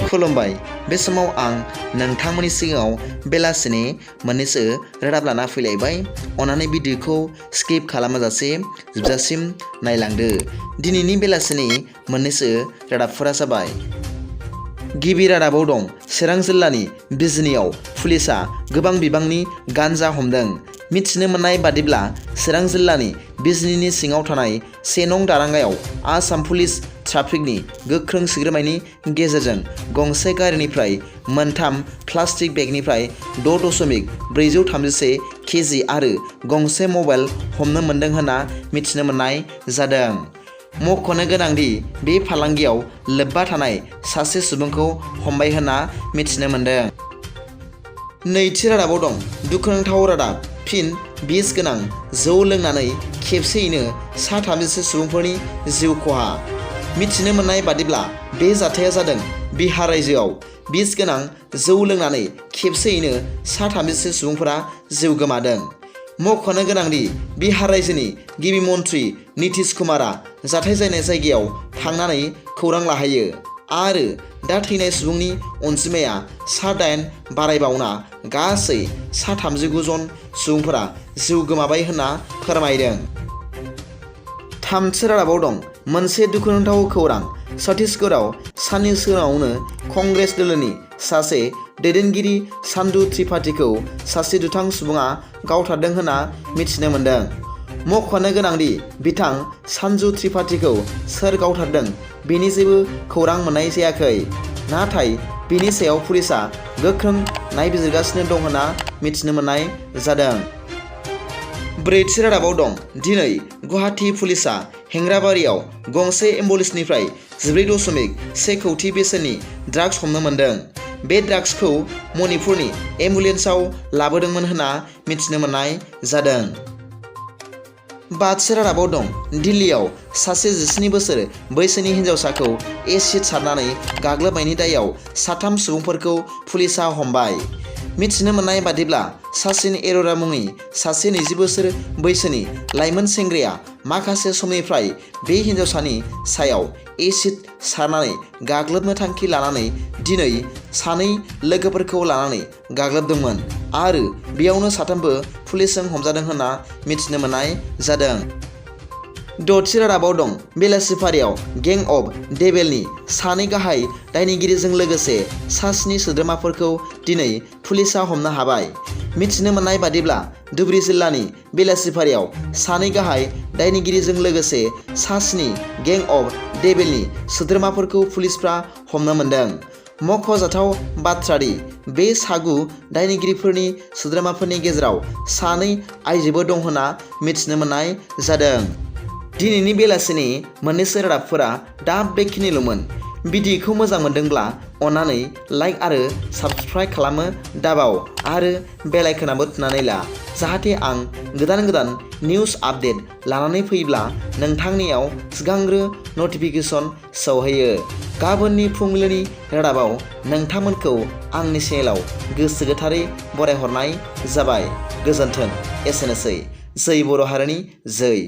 खुलुमबाय। बे समाव आं नोंथांमोननि सिगाङाव बेलासिनि मोननैसो रादाब लाना फैलायबाय। अन्नानै भिडिअखौ स्किप खालामाजासे जोबजासिम नायलांदो। दिनैनि बेलासिनि मोननैसो रादाबफोरा जाबाय। गिबि रादाबाव दं चिरां जिल्लानि बिजनीआव पुलिसआ गोबां बिबांनि गान्जा हमदों। मिथिनो मोननाय बादिब्ला चिरां जिल्लानि बिजनीनि सिङाव थानाय 1 नं दारागायाव आसाम पुलिस ट्राफिकनि गोख्रों सिग्रोमनायनि गेजेरजों गंसे गारिनिफ्राय मोनथाम प्लास्टिक बेगनिफ्राय 6.431 केजि आरो गंसे मबाइल हमनो मोन्दों होनना मिथिनो मोननाय जादों। मख'नो गोनांदि बे फालांगियाव लोब्बा थानाय सासे सुबुंखौ हमबाय होनना मिथिनो मोन्दों। नैथि रादाबाव दं दुखुनांथाव रादाब। फिन बिस गोनां जौ लोंनानै खेबसेयैनो 33 सुबुंफोरनि जिउ खहा। मिथिनो मोननाय बादिब्ला बे जाथाया जादों बिहार रायजोआव बिस गोनां जौ लोंनानै खेबसेयैनो 33 सुबुंफोरा जिउ गोमादों। मख'नो गोनांदि बिहार रायजोनि गिबि मन्थ्रि नीतीश कुमारआ जाथाय जानाय जायगायाव थांनानै खौरां लाहैयो आरो दा थैनाय सुबुंनि अनजिमाया 8 बारायबावना गासै 39 जन सुबुंफोरा जिउ गोमाबाय होनना फोरमायदों। थामथि रादाबाव दं मोनसे दुखुनांथाव खौरां। छत्तीसगढ़आव साननि सिगाङावनो कंग्रेस दोलोनि सासे दैदेनगिरि सान्धु त्रिपाठीखौ सासे दुथां सुबुङा गावथारदों होनना मिथिनो मोन्दों। मख'नो गोनांदि बिथां सान्धु त्रिपाठीखौ सोर गावथारदों बेनि जेबो खौरां मोननाय जायाखै। नाथाय बेनि सायाव पुलिसआ गोख्रों नायबिजिरगासिनो दं होनना मिथिनो मोननाय जादों। ब्रैथि रादाबाव दं दिनै गुवाहाटी पुलिसआ हेंग्राबारियाव गंसे एम्बुलेन्सनिफ्राय 14.1 कौटि बेसेननि ड्राग्स हमनो मोन्दों। बे ड्राग्सखौ मणिपुरनि एम्बुलेन्सआव लाबोदोंमोन होनना मिथिनो मोननाय जादों। बाथि रादाबाव दं दिल्लीआव सासे 17 बोसोर बैसोनि हिन्जावसाखौ एसिड सारनानै गाग्लोबनायनि दायाव 3 सुबुंफोरखौ पुलिसआ हमबाय। मिथिनो मोननाय बादिब्ला साचिन एर'रा मुंनि सासे 20 बोसोर बैसोनि लाइमोन सेंग्राया माखासे समनिफ्राय बे हिन्जावसानि सायाव एसिड सारनानै गाग्लोबनो थांखि लानानै दिनै 2 लोगोफोरखौ लानानै गाग्लोबदोंमोन आरो बेयावनो 3बो पुलिसजों हमजादों होनना मिथिनो मोननाय जादों। द'थि रादाबाव दं बेलासिफारियाव गें अफ डेबेलनि 2 गाहाय दायनिगिरिजों लोगोसे 7 सोद्रोमाफोरखौ दिनै पुलिसआ हमनो हाबाय। मिथिनो मोननाय बादिब्ला धुबरी जिल्लानि बेलासिफारियाव 2 गाहाय दायनिगिरिजों लोगोसे 7 गें अफ डेबेलनि सोद्रोमाफोरखौ पुलिसफ्रा हमनो मोन्दों। मख'जाथाव बाथ्रादि बे 7 दायनिगिरिफोरनि सोद्रोमाफोरनि गेजेराव 2 आइजोबो दं होनना मिथिनो मोननाय जादों। दिनैनि बेलासिनि मोननैसो रादाबफोरा दा बेखिनिल'मोन। भिडिअखौ मोजां मोनदोंब्ला अन्नानै लाइक आरो साबस्क्राइब खालामनो दाबाव आरो बेल आइकनआबो थुनानै ला जाहाथे आं गोदान निउस आपडेट लानानै फैब्ला नोंथांनियाव सिगांग्रो नटिफिकेसन सौहैयो। गाबोननि फुंबिलिनि रादाबाव नोंथांमोनखौ आंनि चेनेलाव गोसो गोथारै बरायहरनाय जाबाय। गोजोन्थों। एसेनोसै। जै बर' हारिनि जै।